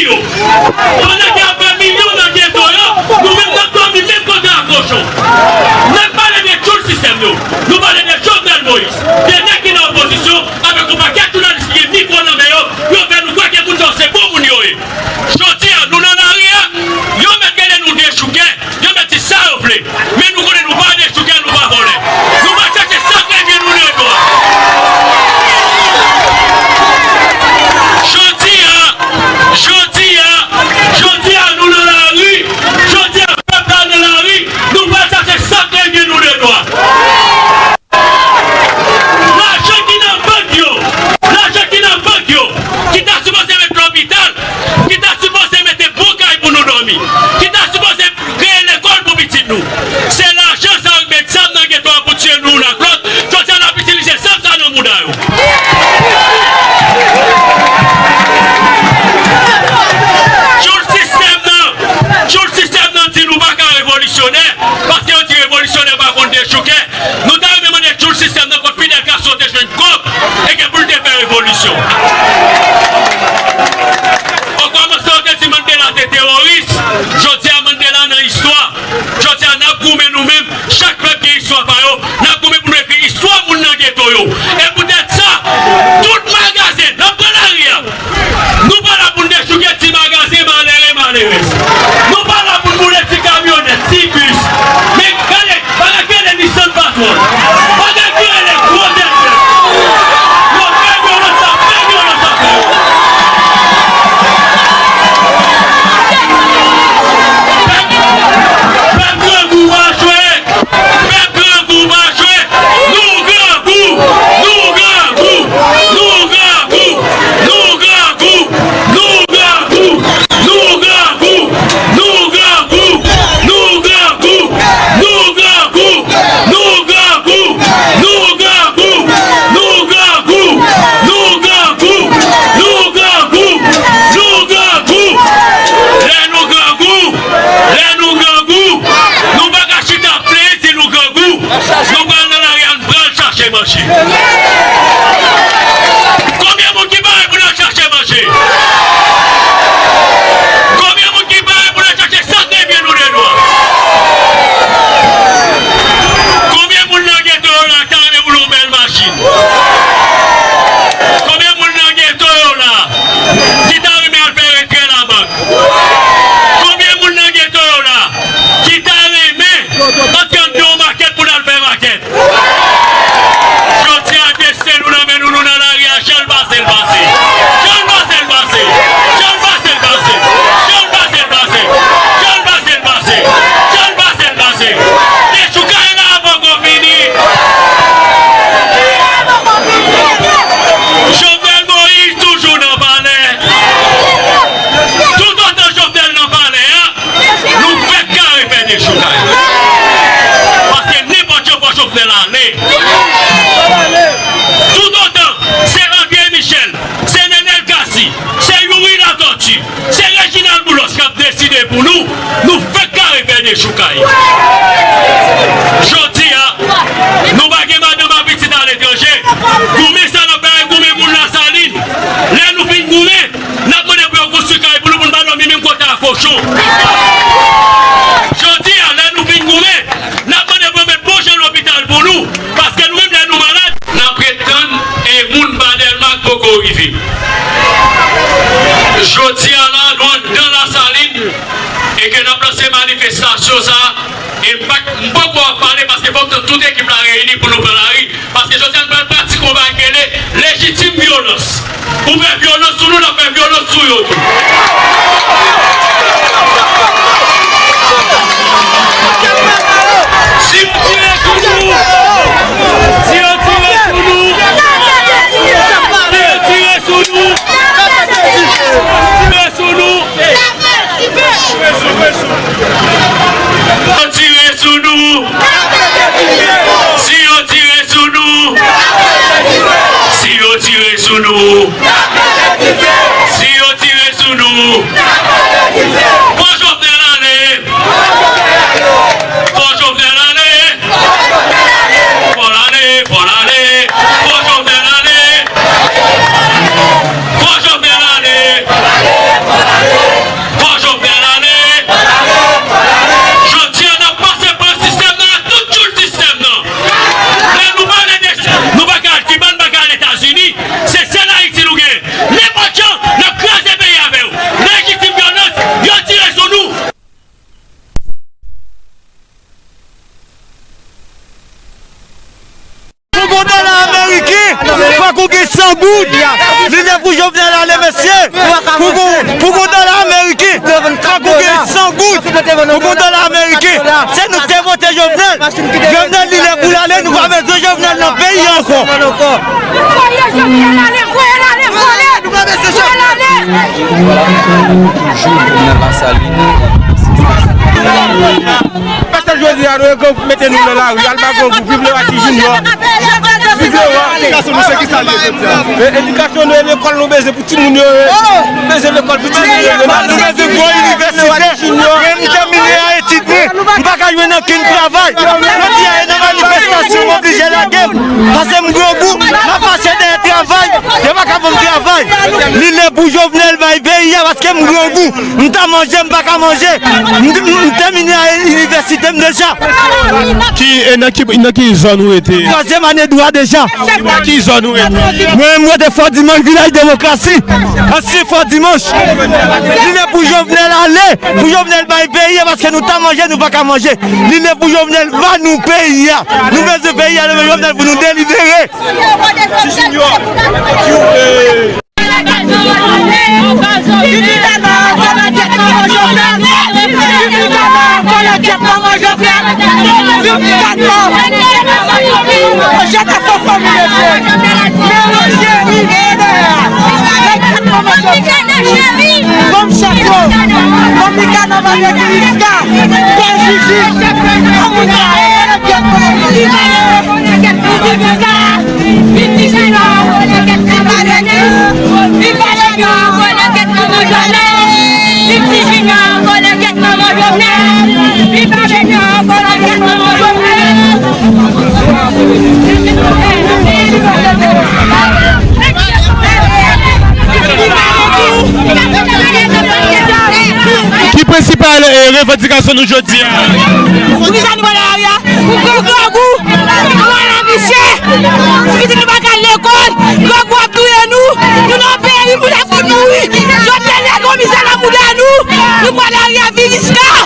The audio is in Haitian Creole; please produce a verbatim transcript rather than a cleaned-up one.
yo. Pandan ke y ap fè milyon nan geto yo, nou menm n ap dòmi menm kote a kochon. N ap pale de tchoul sistèm yo. Nou pale de Jovenel Moïse. De nèg ki nan opozisyon, avèk yon pakèt jounalis ki gen mikwo nan men yo, yo fè nou kwè ke moun sa yo se bon moun yo ye. Jodi a, nou nan lari a, yo mèt rele nou dechouke. Yo mèt di sa yo vle, men nou konnen nou pa dechouke, nou pa vòlè. Nou pa chache sa k revyen nou de dwa. Jodi a, jodi a, jodi a, nou nan lari. Jodi a, pèp la nan lari. Nou pa chache sa k revyen nou de dwa. Lajan ki nan bank yo, lajan ki nan bank yo, ki ta sipoze met lopital, ki ta sipoze mete bon kay pou nou dòmi, ki ta sipoze kreye lekòl pou pitit nou. Se lajan sa yo k met zam nan geto a pou tiye nou youn ak lòt. Jodi a n ap itilize zam sa nan mouda yo. Tchoul sistèm nan, tchoul sistèm nan di nou pa ka revolisyonè, paske yo di revolisyonè pa konn dechouke. Nou ta renmen mande tchoul sistèm nan kot Fidel Castro te jwenn kòb e ke pou l te fè revolisyon. Okòmansman, yo te di Mandela te teworis. Jodi a, Mandela nan istwa. Jodi a, n ap goumen nou menm. Chak pèp gen istwa pa yo. N ap goumen pou nou ekri istwa moun nan geto yo. E poutèt sa, tout magazen, n ap pran lari a. Nou pa la pou n dechouke ti magazen malere, malerèz. Nou pa la pou n boule ti kamyonèt, ti bis. Men gade, bagay ki rele Nissan Patrol. Bagay ki rele gwo tèt bèf. Yo fè vyolans sa, fè vyolans sa, fè. Pèp, pèp grangou pa jwe. Pèp grangou pa jwe. Nou grangou! Nou grangou! Lè nou grangou, lè nou grangou, nou pa ka chita plenyen di nou grangou. Nou pral nan lari a, n pral chache manje. Konbyen moun ki pare pou n al chache manje? Konbyen moun ki pare pou n al chache sa k revyen nou de dwa? Konbyen moun nan geto yo la ki ta renmen boule yon bèl machin? Konbyen moun nan geto yo la ki ta renmen al fè retrè labank? Konbyen moun nan geto yo la ki ta renmen antre anndan yon makèt pou n al fè makèt? Jodi a, desten nou nan men nou, nou nan lari a, jan l pase l pase. Jan l pase l pase. Jan l pase l pase. Jan l pase l pase. Jan l pase l pase. Jan l pase l pase. Dechoukay la poko fini. Jovenel Moïse toujou nan palè. Toutotan Jovenel nan palè a, nou fèk kare fè dechoukay. Paske nenpòt jan fò Jovenel ale. Toutotan se André Michel, se Nenel Cassy, se Youri Latortue, se Reginald Boulos k ap deside pou nou, nou fèk kare fè dechoukay. Jodi a, nou pa gen madanm ak pitit aletranje. Goumen sa n ap bay goumen moun Lasalin. Lè nou fin goumen, n ap mande pou yo konstwi kay pou nou, pou n pa dòmi menm kote a kochon. Jodi a, lè nou fin goumen, n ap mande pou yo met bon jan lopital pou nou, paske nou menm, lè nou malad, n ap ret tann, e moun pa Dèlma k poko rive. Jodi a la, nou anndan Lasalin, e ke n ap lanse manifestasyon sa a, e m pa, m poko ap pale, paske fòk tout ekip la reyini pou nou pran lari. Paske jodi a n pral pratike yon bagay ki rele lejitim vyolans. Ou fè vyolans sou nou, n ap fè vyolans sou yo tou. Si yo tire sou nou, si yo tire sou nou, si yo tire sou nou, tire sou nou. Yo tire sou nou. Si yo tire sou nou. Si yo tire sou nou. Si yo tire sou nou. Fò Jovenel ale. Fò Jovenel ale. Fò l ale, fò l ale. Fò Jovenel ale. Fò Jovenel ale. Goud. Li lè pou Jovenel ale, mesye. Pou gon, pou gon dola ameriken, fòk ou gen san goud. Pou gon dola ameriken, se nou ki te vote Jovenel. Jovenel, li lè pou l ale, nou pa bezwen Jovenel nan peyi a ankò. Voye Jovenel ale, voye l ale, voye l ale. Toujou nan Lasalin. Pastè Jozya, nou, Gran Gwoup mete nou nan lari, al ba Gran Gwoup, viv lewa Ti Junior. Viv lewa. E, edikasyon nou, e lekòl nou bezwen pou timoun yo ye. Nou bezwen lekòl pou timoun yo ye. Nou bezwen gwo inivèsite. Mwen, m tèmine a etid mwen, m pa ka jwenn okenn travay. Jodi a, e nan manifestasyon, m oblije lage m. Paske m grangou, m ap mache dèyè travay. Yo pa ka ban m travay. Li lè pou Jovenel bay peyi a, paske m grangou. M ta manje, m pa ka manje. M, m, m tèmine a inivèsite m deja. Ki, e nan ki, nan ki zòn ou rete? Twazyèm ane dwa deja. Nan ki zòn ou rete? Mwen, m rete Fò Dimanch, Vilaj Demokrasi. Ansyen Fò Dimanch. Li lè pou Jovenel ale, pou Jovenel bay peyi a, paske nou ta manje, nou pa ka manje. Li lè pou Jovenel ba nou peyi a. Nou bezwen peyi a, nou bezwen Jovenel pou nou delibere. Ki prensipal, e, revandikasyon nou jodi a? Poukisa nou pral lari a? Pou grangou, pou lavi chè, pitit nou pa ka al lekòl, grangou ap touye nou, nou nan peyi pou n ap fout mouri. Jovenel lage yon mizè nan bouda nou, nou pral lari a Virisca.